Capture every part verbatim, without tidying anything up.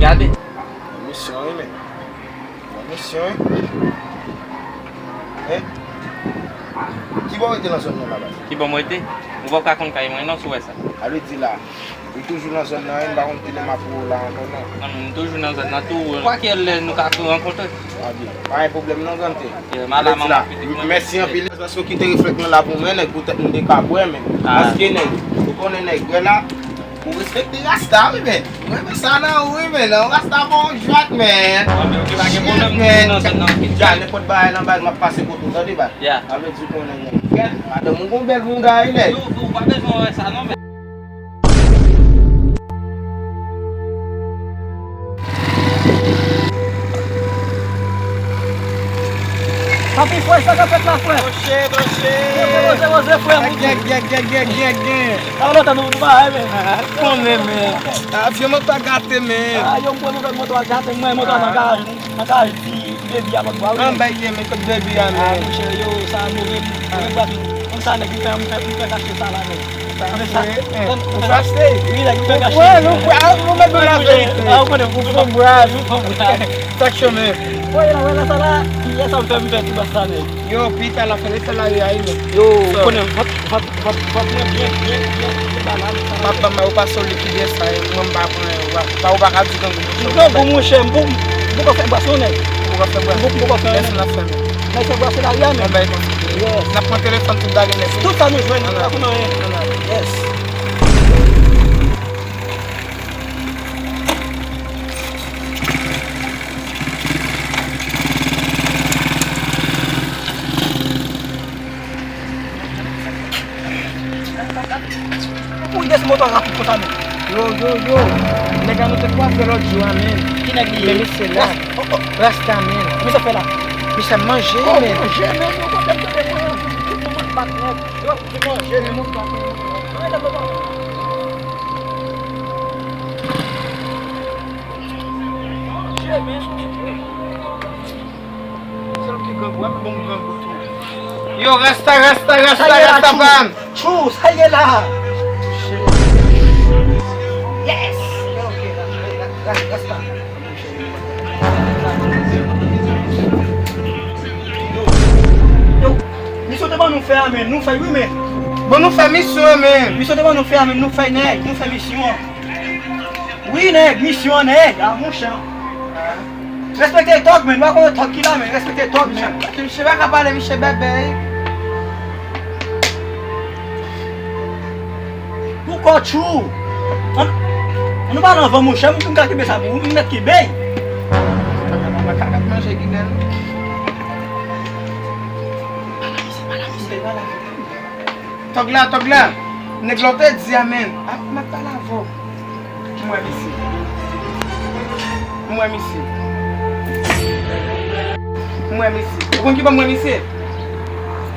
Gade. Misyon, wi, men. Bon, misyon, wi. Hein? Ki bò w rete nan zòn nan la, baz? Ki bò m rete? Ou pap ka konn kay mwen, non, si w wè sa. Sa vle di la, ou toujou nan zòn nan, wi, m pa konn kilè m ap wè w la ankò, non. Non, non, m toujou nan zòn nan, tou. Kwa kèl lè nou ka tou rankontre? A byen. Pa gen pwoblèm, non, grann tè. Ok, m al la, manman, pitit mwen. Mèsi anpil. Paske w kite reflèks lan la pou mwen, nèg, poutèt nou te ka bwè, men. Paske, nèg, ou konnen, nèg, wè la, ou respekte rasta, wi, men. Mwen, men sa nan ou, wi, men. Nan rasta bon jwèt, men. Anben, ok, pa gen pwoblèm, nou nan zòn nan, ok. Ya, nenpòt bagay nan baz, m ap pase kote w, tande, baz. Ya. Sa vle di konnen, nèg. Gèt, madanm ou gon bèl mouda, wi, nèg. Yo, yo, pa bezwen wè sa, non, men. Papi, frè, sa k ap fèt la, frè? Branche, branche. Poze, poze, poze, frè, poze. Gen, gen, gen, gen, gen, gen. Sa fè lontan nou, nou pa wè, men. Konnen, men. Avyon mwen pa gate, men. A, yo, m pran moto, moto a gate, mwen, moto a nan garaj, nan garaj ti, ti Baby a lòt bò a, wi. An, bay ye, men, kot Baby a, men. A, monchè, yo, sa move, move, move, move, move, sa nèg, m fè, m fè, m fè kache sa la, men. Sa, men sa, eh, ou fache? Wi, nèg, m fè kache. Wè, nou, wè, nou mèt nou la verite. A, ou konnen, ou fon braz. Ou fon braz. Sa k chome. Wè, la, wè, la, sa la, yè sa m fè, m fè ti bas la, nèg. Yo, pita la fè lese la, yo, ayi, men. Yo, ou konnen, vant, vant, vant, vant mwen byen, byen, byen, byen, byen, byen, byen. M ap ban mwen, ou pa solid ki byen sa, e, mwen, m pa pran, ou pa, ou pa ka di grangou, monchè. Grangou, monchè, m pou, m pou ka fè bras, non, nèg. Ou pou ka fè bras. M pou, m pou ka fè, nèg, sa n ap fè, men. Nèg fè bras se lari a, men. Bon, bay konsa. Yes. N ap pran telefòn tout bagay nèt. Tout sa nou jwenn, nou pa konn anyen. Yes. Pou li desann moto a rapid konsa, men. Yo, yo, yo. Nèg la nou te kwaze lòt jou a, men. Ki nèg li ye? Men misye la. Rasta, men. Misye fè la. Misye ap manje, men. Manje, men. Yo, kote m tande mwen? Tout moun bat nèg. Yo, se manje, men. Yo, rasta, rasta, rasta, rasta pa m. Tchou, sa ye la. Yes. Rasta. Yo, misyon te ban nou fè a, men nou fè wi, men. Bon, nou fè misyon an, men. Misyon te ban nou fè a, men nou fè, nèg, nou fè misyon an. Wi, nèg, misyon an, nèg. A, monchè. Respekte tòg, men. Nou pa konnen tòg ki la, men. Respekte tòg, men. Misye pa ka pale, misye bèbè. Pou kò tchou. An, an nou pale anvan, monchè. M ka kenbe sa pou ou. M mèt kenbe. Mwen ka manje ginen. Tòg la, tòg la. Nèg la w te di a, men. A, m ap pale avè w. M wè misye. M wè misye. M wè misye. Ou konn ki bò m wè misye?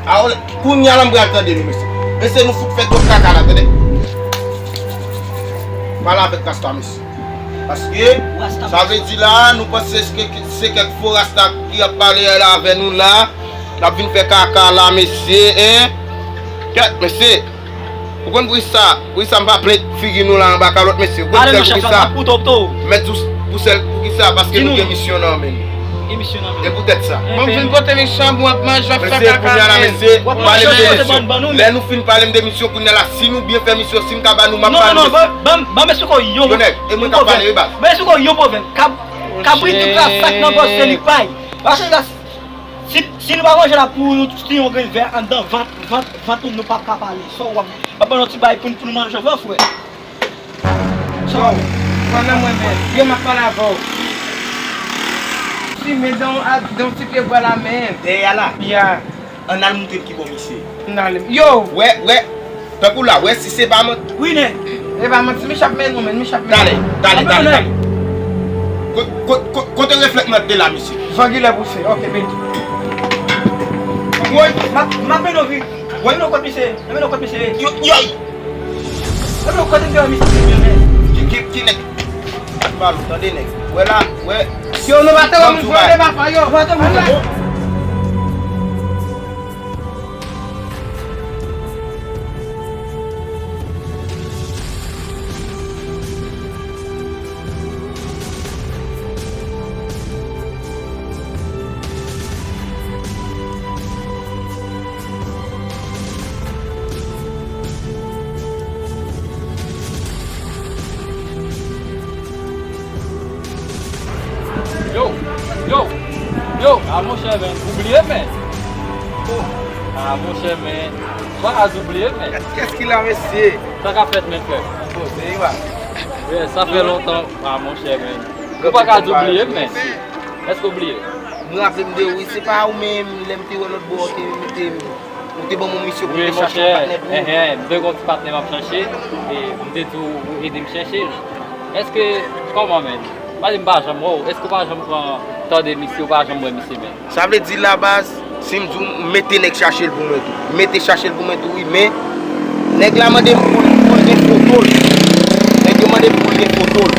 A, kounye a la m pral tande nou, mesye. Mesye, nou fout fè twòp kaka la, tande. Pale avèk rasta, mesye. Paske, sa vle di la, nou panse se, se kèk fo rasta ki ap pale la avè nou la. N ap vin fè kaka la, mesye, en. Kèt, mesye. Ou konn poukisa, poukisa m pa plen figi nou la anba kalòt, mesye? Ou konn sèl poukisa? Mèt di w pou sèl poukisa, paske nou gen misyon nan men nou. Gen misyon nan men nou. E poutèt sa. Bon, m vin pote misyon pou w ap manje, w ap fè kaka, men. Mesye, kounye a la, mesye, pale m de misyon. Lè nou fin pale m de misyon, kounye a la, si nou byen fè misyon, si m ka ba nou, m ap ba nou, mesye. Non, non, non, ban m, ban m esplike w yon pwoblèm. Yo, nèg, e mwen k ap pale, wi, baz. Ban m esplike w yon pwoblèm. Kab-, kabrit tout la sak nan pòch se li pay. Paske la, si, si nou pa manje la pou nou, si yon grenn vè anndan vant, vant, vant nou, nou p ap ka pale. So, w ap, w ap ban nou ti bay pou, pou nou manje, vre frè. So, yo, pran nan mwen, men. Yo, m ap pale avè w. Fimen dan, dan ti pye bwa la, men. Dèyè la. Ya. Ann al montre m ki bò misye. Ann ale. Yo! Wè, wè. Tankou la, wè, si se pa mant. Wi, nèg. E pa manti, misye ap mennen nou, men, misye ap mennen nou. Talè, talè, talè, talè. Ko-, ko-, ko-, kote reflèk mant te la, mesye? Zangilè pouse. Ok, men. Woy! M ap, m ap mennen w, wi. Woy, nou kot misye? Nou mennen w kot misye? Yo, yo! Nou mennen w kote m te wè misye, men. Ki, ki, ki nèg? Pale, tande, nèg. Wè la, wè. Yo, nou pa te wè moun vole, pa fè yo. Nou pa te wè moun vole. Yo, yo, yo, a monchè, men, ou bliye, men. Oh, a monchè, men. Ou pa ka di w bliye, men. Qu'est-ce qu'il a, mesye? Sa k ap fèt, men, frè? Poze, wi. Yeah, sa fè lontan. A monchè, men. Ou pa ka di w bliye m, men. Èske w bliye? M raple m de ou, wi, se pa ou menm, lè m te wè lòt bò, ou te, ou te, ou te ban m yon misyon pou m te chache yon patnè pou ou. Enhen, m te gen yon ti patnè m ap chache, e m te di w ede m chèche l. Èske, kòman, men? Paske m pa janm wè w, èske w pa janm pran tan de misye, ou pa janm wè misye, men? Sa vle di la, baz, si m di w m mete nèg chache l pou mwen tou. M mete chache l pou mwen tou, wi, men nèg la mande m pou l, pou l gen foto l. Nèg yo mande m pou l gen foto l.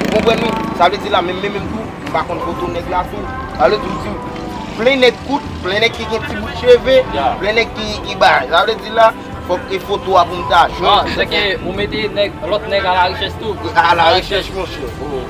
Ou konprann, wi? Sa vle di la, menm, menm, menm tou, m pa konn foto nèg la tou. Sa vle di, m di w, plen nèg kout, plen nèg ki gen ti bout cheve, plen nèg ki, ki bay. Sa vle di la, fòk e foto a pou m ta jwenn. Ah, se ke ou mete nèg, lòt nèg a la rechèch tou. A la rechèch, monchè. Oh.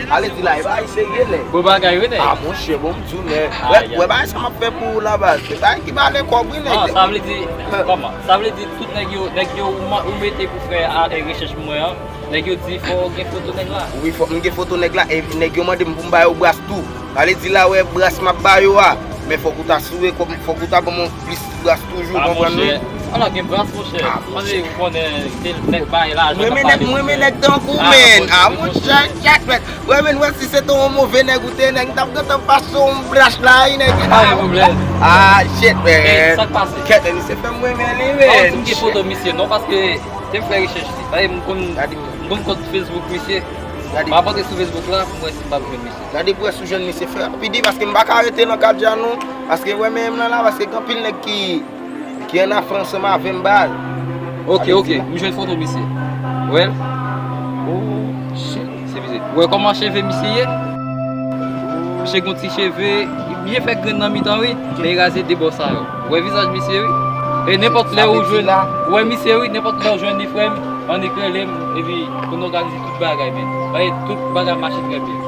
Ale di la, e bagay serye, nèg. Bon bagay, wi, nèg. Ah, monchè, bon, m di w, nèg. Wè, wè bagay sa m ap fè pou ou la, baz. Se bagay ki vale kòb, wi, nèg. Ah, sa vle di, kòman? Sa vle di tout nèg yo, nèg yo ou ma-, ou mete pou fè a, e rechèch pou mwen an, nèg yo di fò gen foto nèg la. Wi, fò m gen foto nèg la, e nèg yo mande m pou m ba yo bras tou. Ale di la, wè, bras m ap ba yo a. Men fòk ou ta soure kòb, fòk ou ta ban m yon plis bras toujou, konprann nou? Ala gen bras, monchè. Mande ou konnen ke nèg bay lajan. Mwen men nèg, mwen men nèg tankou, men. Ah, monchè, chat, men. Wè, men, wè, si se te yon move nèg ou te, nèg, m t ap gentan pase yon bras la, wi, nèg. Pa gen pwoblèm. Ah, shit, men. Sa k pase? Kèt, men, misye fè m renmen li, men. Ou di m gen foto misye, non, paske te m fè rechèch li. Paske m konn, m konn kont Facebook misye. M ap antre sou Facebook la pou m wè si m p ap jwenn misye. Gade pou wè si w jwenn misye, frè. Pidi, paske m pa ka rete nan katye a non. Paske wè men m nan la, paske gen anpil nèg ki, ki ann afè ansanm avè m, baz. Ok, ok, m jwenn foto misye. Ou wè l? Oh, shit, se misye. Ou wè kòman cheve misye ye? Misye gen yon ti cheve, li byen fè grenn nan mitan, wi. Men li raze de bò sa yo. Ou wè vizaj misye, wi. E nenpòt lè ou jwenn, ou wè misye, wi, nenpòt lè ou jwenn li, frè m, annik rele m, epi pou n òganize tout bagay, men. Paske tout bagay mache trè byen.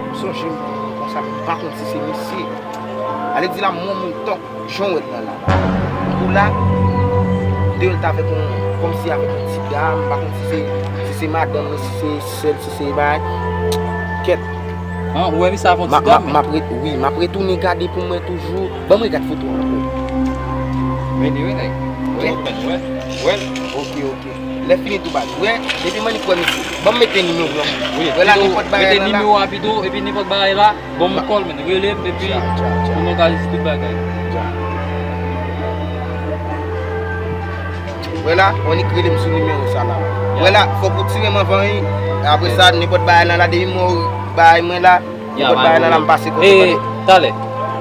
M sonje m konsa, m pa konn si se misye. Ale di la, m wè yon moun tank jan w wè l nan la. Tankou la, m te wè l t avèk yon, kòmsi avèk yon ti dam, m pa konn si se, si se madanm li, si se sè l, si se bagay. Kèt. An, ou wè misye avèk yon ti dam? M ap ret-, wi, m ap retounen gade pou mwen toujou. Ban mwen gad foto a ankò. Vini, wi, nèg. Wi, men, wè. Wè. Ok, ok. Lè fini tou baz. Wè, depi m annik wè misye. Ban m mete nimewo w. Wi, wè la, nenpòt bagay la. Mete nimewo a pito, epi nenpòt bagay la. Bon, m kòl, men, rele m, epi pou nou òganize tout bagay. Wè la, ou annik rele m sou nimewo sa la. Wè la, fòk ou tire m anvan, wi. Apre sa, nenpòt bagay lan la, depi m wè w bay mwen la, nenpòt bagay lan la, m pase kote. E, talè,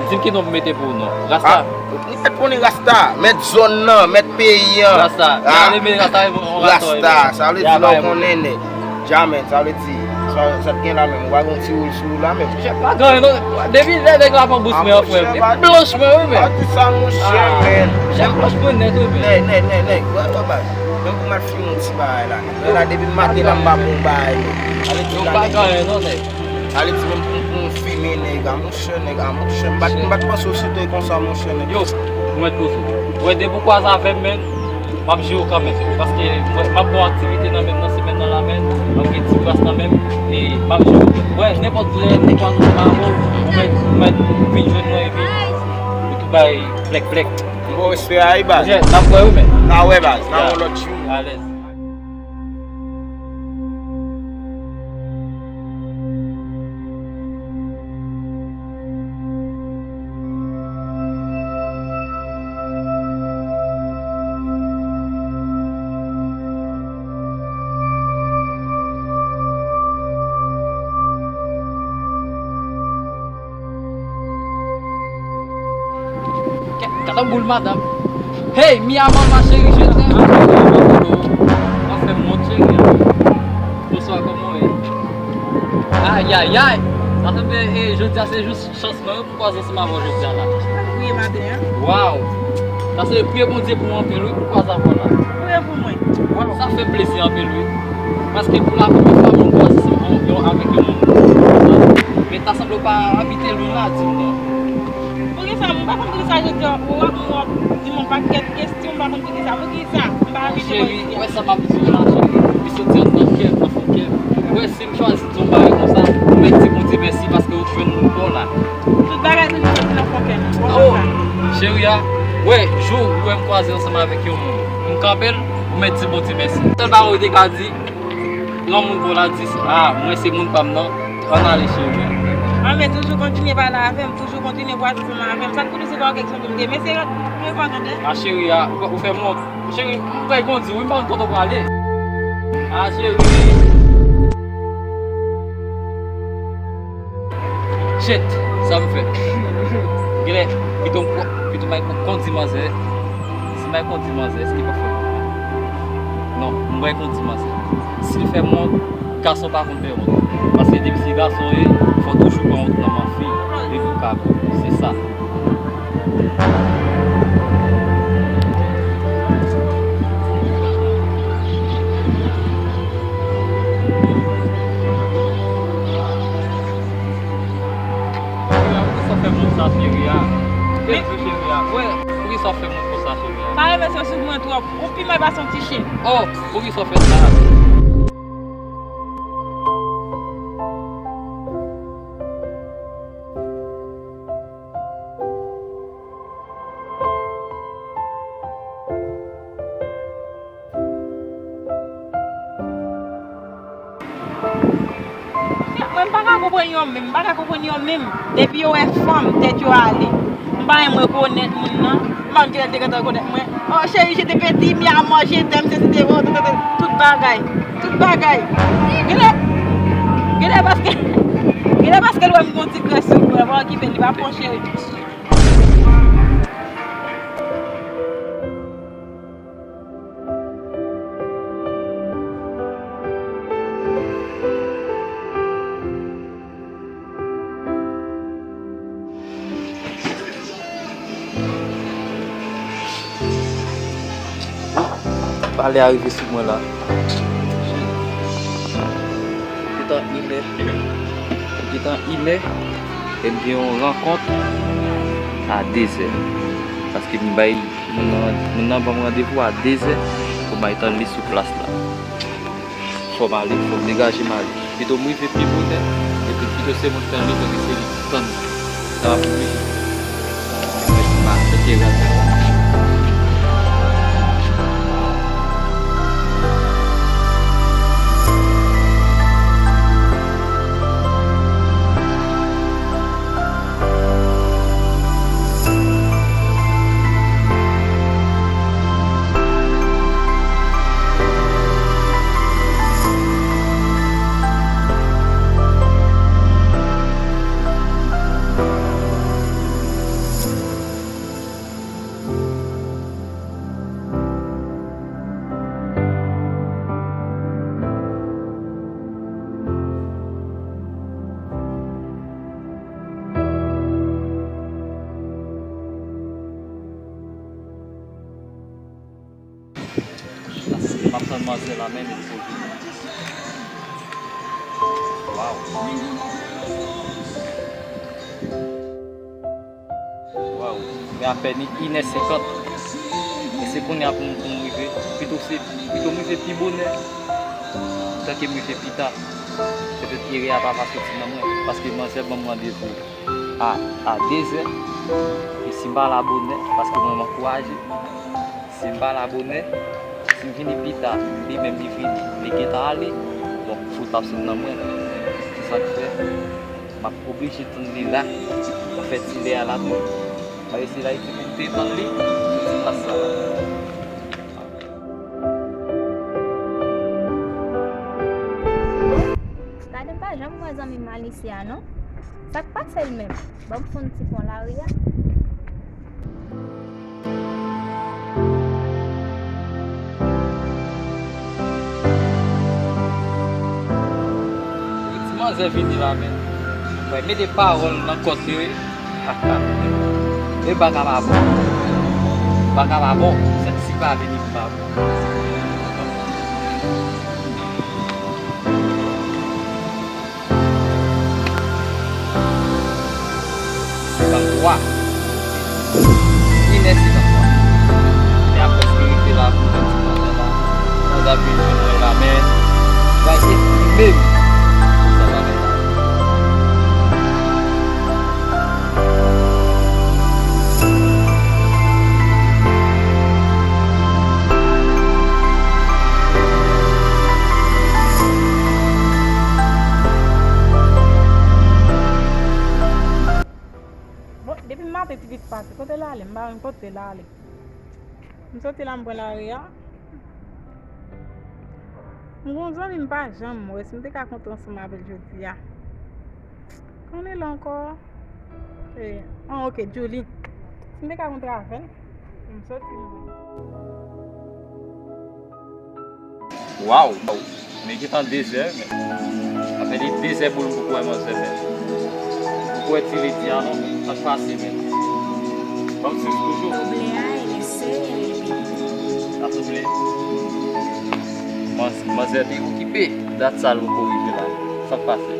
di m ki non pou m mete pou ou non. Rasta. Ou mèt konnen Rasta, mèt zòn nan, mèt peyi an. Rasta. Rasta, sa vle di lè w konnen nèg. Dja, men, sa vle di, sa, sa t gen la menm, ou pa gen yon ti woul sou ou la menm. Monchè, pa gen anyen non. Depi lè nèg la pran bous mwen an, frè m, li blanch mwen, wi, men. Pa di sa, monchè, men. Monchè, blanch mwen nèt, wi, men. Nèg, nèg, nèg, nèg, wè, wè, baz. Menm pou m al fimen yon ti bagay la, nèg. Lè la, depi maten la, m pa bon bagay, nèg. Ale di la, pa gen anyen non, nèg. Ale di menm pou, pou m fimen, nèg, a, monchè, nèg, a, monchè, m pa t, m pa t panse w si te konsa, monchè, nèg. Yo, ou mèt poze w. Wè, depi w kwaze avè m, men, m ap jere w kanmenm. Paske, wè, m ap gon aktivite nan menm nan semèn nan la, men, m ap gen ti klas nan menm, e m ap jere w. Wè, nenpòt lè, nenpòt lè, m ap, ou mèt, ou mèt vin jwenn mwen, epi nou tout bay blèk, blèk. Bon, respè a, wi, baz. N ap wè, wi, men. N a wè, baz. N a wè lòt jou. Alèz. Tanboul madanm. Hey, mi amor, ma chérie, je t'aime. W ap fè m wont, cheri. Bonswa, kòman w ye? Ayayay. Sa tonbe, eh, jodi a se jou chans mwen wi pou m kwaze ansanm avè w jodi a la. Priye maten an. Waw. Sa se priye Bondye pou mwen anpil wi pou m kwaze avè w la. Priye pou mwen. Waw, sa fè m plezi anpil wi. Paske pou la premyè fwa mwen kwaze ansanm yon, yon avèk yon moun. Men ta sanble w pa abite lwen la, di m non. Poukisa, m pa konn poukisa jodi a w ap, w ap di m yon pakèt kesyon, m pa konn poukisa. Poukisa m pa abite bò isi a? Cheri, w wè sa m ap di w la, cheri. Li soti anndan kè m, nan fon kè m. Ou wè, si m chwazi di w yon bagay konsa, ou mèt di Bondye mèsi paske ou jwenn moun pa w la. Tout bagay toujou soti nan fon kè nou. Ou konprann sa? Cheri a, wè, jou ou wè m kwaze ansanm avèk yon moun, m kanpe l, ou mèt di Bondye mèsi. Sèl bagay ou te ka di, yon moun pa w la di, ah, mwen se moun pa m nan, ann ale cheri. Anben, toujou kontinye pale avè m, toujou kontinye kwaze ansanm avè m. Sa k pou di se pa yon kesyon pou m te, men se revan tande. Ah, cheri a, ou, ou fè m wont. Cheri, m pral kondi wi, m pa konn kote w prale. Ah, cheri. Shit, sa m fè? Genlè, pito m pran, pito m al kondi manzè. Si m al kondi manzè, èske l p ap fè m wont? Non, m pral kondi manzè. Si l fè m wont, gason pa konn fè wont. Paske depi se gason w ye, fò w toujou pran wont nan men fi, depi w ka bon. Se sa. Poukisa w fè moun sa, cheri a? Bèl jou, cheri a. Wè, poukisa w fè moun konsa, cheri a? Pa leve sou mwen twòp. Ou pi mal pase yon ti chen. Oh, poukisa w fè sa? Mwen, m pa ka konprann yo menm, m pa ka konprann yo menm. Depi yo wè fanm, tèt yo ale. M pa menm rekonèt moun nan. M pa konn kilè l te gentan rekonèt mwen. Oh, chérie, je te pèdi, mi amor, je t'aime, se, se te, oh, tout, tout, tout bagay. Tout bagay. Genlè, genlè paske, genlè paske l wè m gon ti grès sou mwen, pa okipe, li pa pran cheri. Pale a rive sou mwen la. Li gentan inè. Li gentan inè. E m gen yon rankont a dezè. Paske m bay moun nan, moun nan ban m randevou a dezè pou m al tann li sou plas la. Fò m ale, fò m degaje m ale. Pito m rive pi bonè, epi pito se moun k tann li, tann li se li k tann li. Sa va pi byen. Mwen pa fè ke rate. M ap tann manzè la, men li pou vini. Waw. Waw. Men apèn inè senkant. E se kounye a pou m, pou m rive. Pito se, pito m rive pi bonè. Tanke m rive pi ta. Petèt erè a pa va soti nan mwen. Paske manzè ban m randevou a, a dezè. E si m pa la bonè, paske mwen m ankouraje. Si m pa la bonè, si m vini pita, li menm li vini, li gentan ale, bon, fout p ap sot nan mwen. Se sa k fè, m ap oblije tann li la. M ap fè ti lè a la tou. M ap eseye la isi pou m te tann li, sou plas sa la. Gade m pa janm wè zanmi m Alicia non. Sa k pase l menm? Ban m fè yon ti pon lari a. Manzè vini la, men. Mwen mete pawòl nan kòt li, wi. E baka pa bon. Baka pa bon. Sèt si pa vini pa bon. Senkanntwa. Inè senkanntwa. E apre, si rive la, pou fè ti manzè la, manzè ap vin jwenn mwen la, men, va esprime m pou sa bagay la. Bon, depi maten ti fi pase, kote l ale? M pa konn kote l ale. M soti la, m pran lari a. M gon zanmi m pa janm wè, si m te ka kontre ansanm avè l jodi a. Konnen l ankò? Eh, ah, ok, Julie. Si m te ka kontre avè l, m soti, m vini. Waw! Men gentan dezè, men. Sa fè li dezè boul m poko wè manzè, men. Poko wè ti ledi a non, men. Sa k pase, men. Ban m swiv toujou. Souple a, e se, e se. Sa souple. Manz-, manzè te okipe. Dat sa l poko rive la. Sa k pase?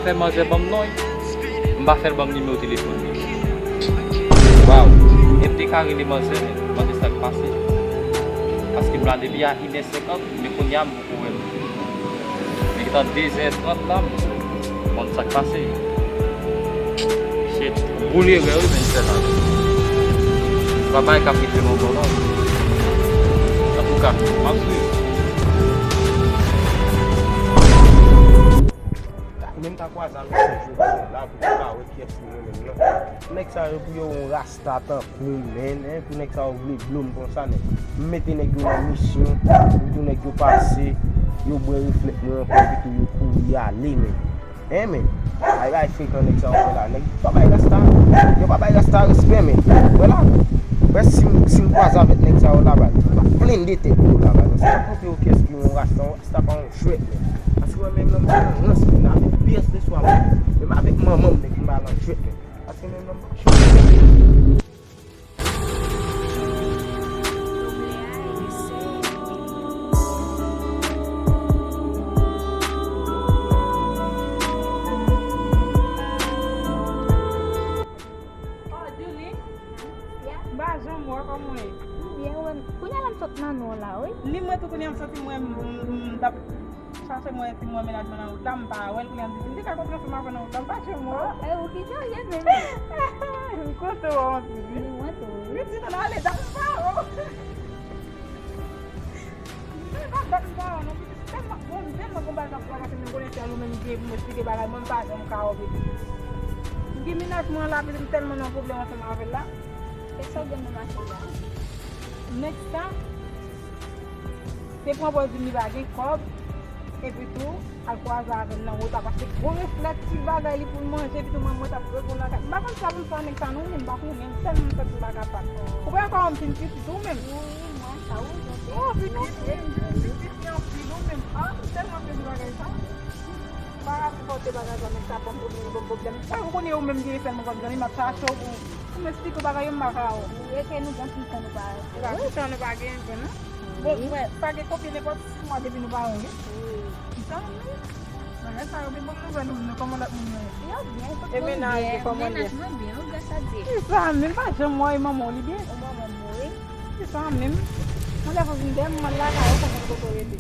Fè manzè ban m non, m pa fè l ban m nimewo telefòn li. Waw, e m te ka rele manzè, men, mande sa k pase. Paske m la depi a inè senkant, men kounye a m poko wè l. Men gentan dezè trant la, m konn sa k pase. Shit, boule rè wi, men fè la. Pa bay k ap rive m ankò non. Antouka, m ap swiv. Men m ta kwaze avèk Sèjyo la pou m ka wè kiyès ki renmen m nan. Nèg sa yo pou yo yon rasta tankou m, men, en, pou nèg sa yo vle blo m konsa, nèg. M mete nèg yo nan misyon, epi tou nèg yo pase, yo bwè reflèt mwen ankò, epi tou yo kouri ale, men. En, men. Ay, bay frekan nèg sa yo fè la, nèg. Yo pa bay rasta, yo pa bay rasta respè, men. Wè la. Wè si m, si m kwaze avèk nèg sa yo la, bay. M ap plende tèt yo la, bay. Paske m ap montre yo kiyès ki yon rasta, yon rasta pa yon jwèt, men. Paske wè menm nan m pa nan rans, men avèk pyès de swa, men avèk manman m, nèg, m pa nan jwèt, men. Paske menm nan m pa jwèt. Oh, Julie. Ya. M pa janm wè kòman w ye. M byen, wè. Kounye a la m sot nan non la, wi. Ni mwen tou kounye a m santi mwen m, m, m t ap chache mwen, si mwen mennaj mwen nan wout la, m pa wè l, kounye a m di, si m te ka kontre ansanm avè l nan wout la, m pa janm wè w. Oh, e ou ki chanje menm. M kontan wè w anpil, wi. Ni mwen tou, wi. Pitit, ann ale, dat m pa wè w. M pa dat m pa wè w non, pitit, tèlman, bon, m tèlman gon bagay k ap travèse men konnen sèl ou menm ki gen pou m esplike bagay, mwen m pa janm ka wè w, pitit. M gen mennaj mwen la, pitit, m tèlman nan pwoblèm ansanm avè l la. E sa w gen nan mache la? Nèg sa, te pran pòz di m li pa gen kòb, epi tou, al kwaze avè m nan wout la, paske gwo reflèt ti bagay li pou l manje, epi tou mwen, mwen t ap reponn lakay. M pa konn sa pou m fè ak nèg sa non, men m pa konnen, m tèlman m santi m pa kapab. Ou pa wè kòman m fin pitit ou menm? Wi, mwen sa ou jan te. Oh, pitit, wi, m vin pitit li anpil ou menm. Ah, m tèlman pè di bagay sa. M pa ka sipòte bagay sa, nèg sa ban m pwoblèm, ban m pwoblèm. Sa ou konnen ou menm gen sèlman kòm zanmi, m ap chache w pou Pou m esplike w bagay yo, m pa ka wè w. Wi, e ke nou gen ti tan nou pa wè. Nou pa ti tan nou pa gen, gen non. Bon, wi. Mwen, pa gen konbyen nenpòt sis mwa depi nou pa wè w, wi. Wi. Zanmi, bagay sa yo, pi bon nouvèl ou, nou kòman lòt moun yo ye? Yo byen, tout moun byen. E mennaj ou, kòman l ye? Mennaj mwen byen, wi, gras a Dye. Kisa, menm pa janm wè manman w, li byen? O, manman m mouri. Kisa, menm? Mwen lè fò vin dèyè m, mwen lakay ou, fò mwen kote w rete.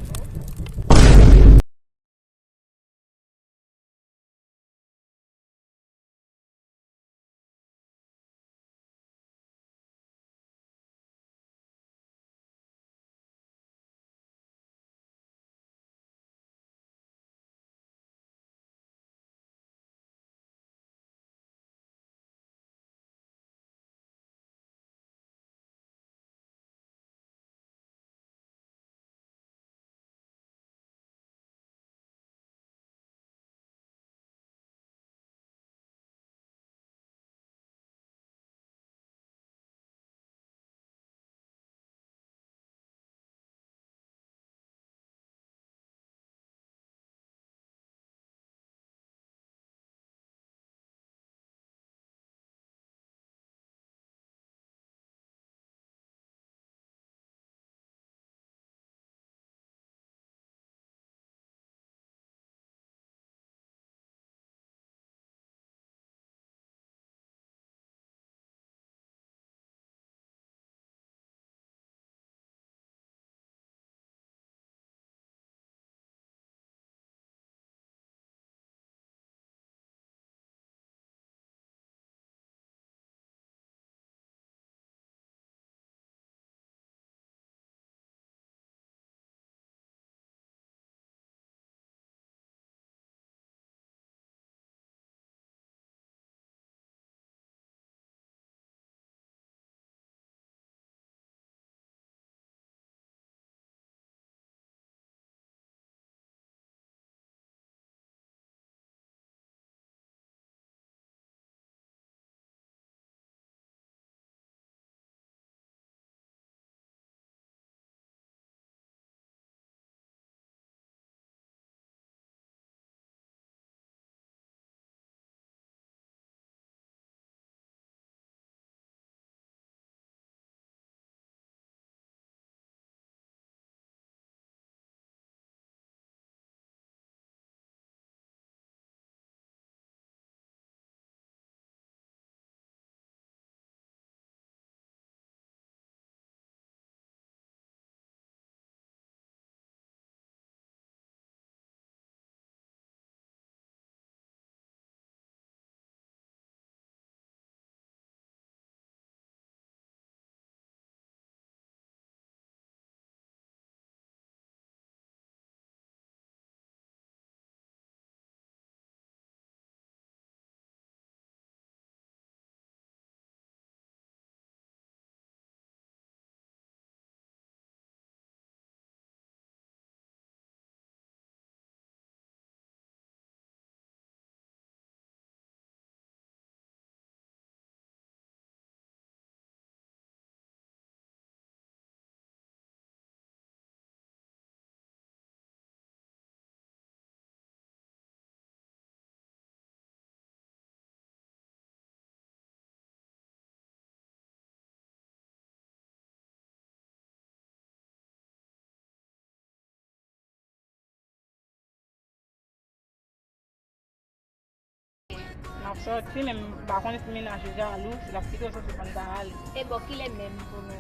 M ap sòti, men m pa konnen si mennaj ou jalou, si l ap kite w sòti pou n ta ale. E bò, kilè menm pou nou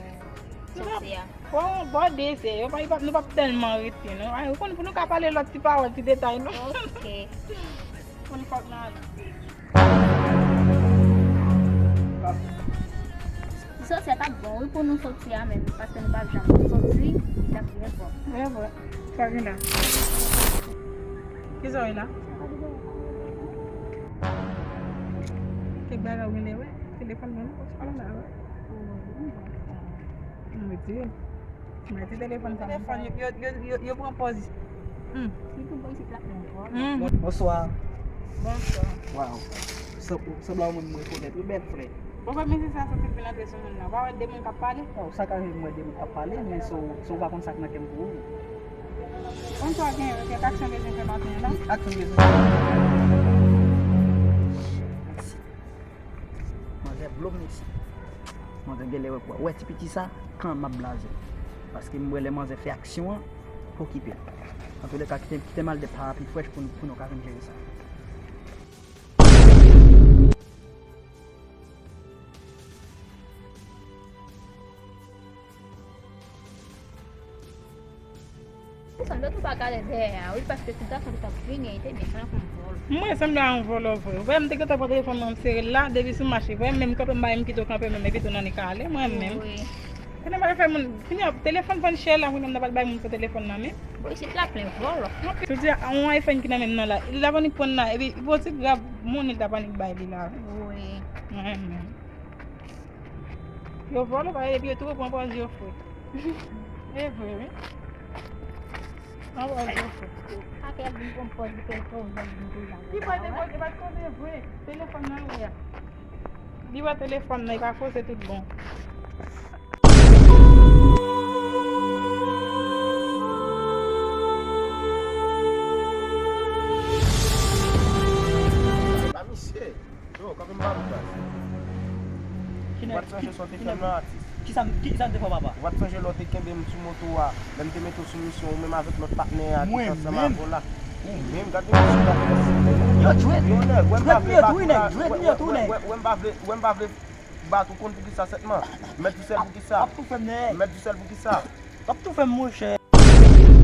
sòti a? Bon, bò dezè, yo pa, yo pa, nou p ap tèlman rete, non. Ay, ou konn, pou nou ka pale lòt ti pawòl, ti detay, non. Ok. Konn fòk n ale. Ti sòsyè t ap bon, wi, pou nou sòti a menm, paske nou p ap janm sòti, li t ap byen bon. Vre, vre. Sa gen la. Kisa w la? Kèk bagay ou genlè wè. Telefòn mwen, non, pa la, wè. M retire. Mwen ti telefòn sa. Telefòn, yo, yo, yo, yo, yo pran pòz. Hmm. Li tou bon isit la. Hmm. Bonswa. Bonswa. Waw. Sanbla yon moun m rekonèt, wi, bèl frè. Bon, men se sa, soti vin antre sou moun nan. Ou pa wè de moun k ap pale? Waw, sa ka rive m wè de moun k ap pale, men si w, si w pa konn sa k nan kè m pou ou. Bonswa, gen, gen aksyon bezwen fè maten an la? Aksyon bezwen fè. Manzè blo m mesye. Manzè genlè wè, wè ti piti sa, kan m ap blaze. Paske m wè lè manzè fè aksyon an, okipe l. Antouleka, kite, kite m al de parapi frèch pou, n- pou nou ka vin jere sa. Sanble tou pa gade dèyè a, wi, paske ti gason ki t ap vini, li te byen sanble yon vòlò. Mwen sanble a yon vòlò vre. Ou wè m te gentan pran telefòn nan, m sere l la, depi sou mache, vre, menm kanpe m bay m kite w kanpe menm, epi tou nan li ka ale, mwen menm. Wi. Konnen bagay fè moun, kounye a, telefòn vann chè la, kounye a m ta pral bay moun pou telefòn nan, men. Bon, isit la plen vòlò. Tout di a, yon iPhone ki nan men m nan la, li ta vann li pran la, epi pou ti grab moun, li ta vann li bay li la. Wi. Mwen menm. Yo vòlò, pa epi yo tou pran pòz yo fre. E vre, wi. Pran pòz yo fre. Ak lè vin pran pòz li fè l fè w jan vin tou la. Li pa te koze, pa t koze vre. Telefòn nan, wi a. Li wè telefòn nan, li pa koze tout bon. Epa misye, yo, kanpe m pale baz. Ou pa t sonje sa w te fè m nan, atis? Kisa m kisa m te fè w, papa? Ou pa t sonje lè w te kenbe m sou moto a, lè m te mete w sou misyon, ou menm avèk lòt patnè a ki te ansanm avè w la? Ou menm, gade misye, gade misye. Yo, jwèt. Yo, nèg, wè m pa Jwèt vle yo bat tou, ou nèg, la. jwèt Wè, yo wè, tou, wè, nèg. wè, wè m pa vle, wè m pa vle bat ou, konn poukisa sètman. Mèt di sèl poukisa. W ap toufe m, nèg. Mèt di sèl poukisa. W ap toufe m, monchè.